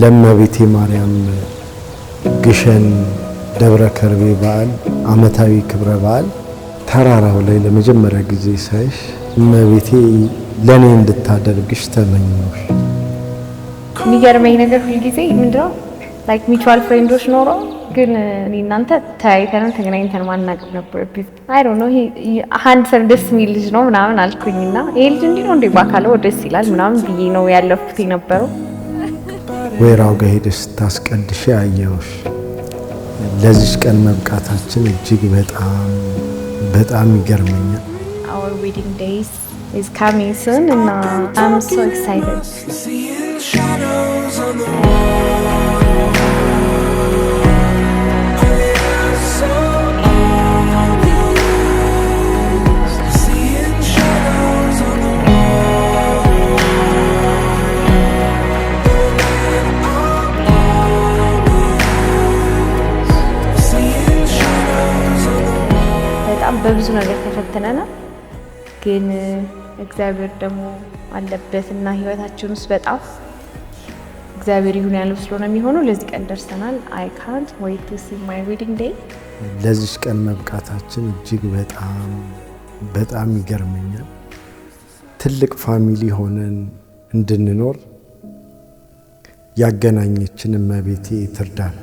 ለእመቤቴ ማርያም ግሸን ደብረ ከርቤ በዓል ዓመታዊ ክብረ በዓል ተራራው ላይ ለመጀመሪያ ጊዜ ሳይሽ እመቤቴ ለእኔ እንድታደርግሽ ተመኘሁሽ። የሚገርመኝ ነገር ሁልጊዜ ምንድነው፣ like mutual friend ኦች ኖሮ ግን እኔ እናንተ ተያይተንም ተገናኝተን ማናውቅም ነበር። I don't know፣ handsome ደስ የሚል ልጅ ነው ምናምን አልኩኝና ይሄ ልጅ እንዲህ ነው እንዴ፣ በአካል ደስ ይላል ምናምን ብዬ ነው ያለፍኩት የነበረው። ወይራው ጋር ሄደሽ ስታስቀድሽ አየሁሽ። ለዚች ቀን መብቃታችን እጅግ በጣም በጣም ይገርመኛል። Our wedding days is coming soon እና I'm so excited. Seeing shadows on the wall. So obvious. Seeing shadows on the wall. Seeing shadows on the wall. በጣም በብዙ ነገር ተፈትነናል፣ ግን እግዚአብሔር ደግሞ አለበት እና ህይወታችን ውስጥ በጣም እግዚአብሔር ይሁን ያለው ስለሆነ የሚሆነው ለዚህ ቀን ደርሰናል። አይ ካንት ዌይት ቱ ሲ ማይ ዌዲንግ ዴይ። ለዚች ቀን መብቃታችን እጅግ በጣም በጣም ይገርመኛል። ትልቅ family ሆነን እንድንኖር ያገናኘችን እመቤቴ ትርዳን።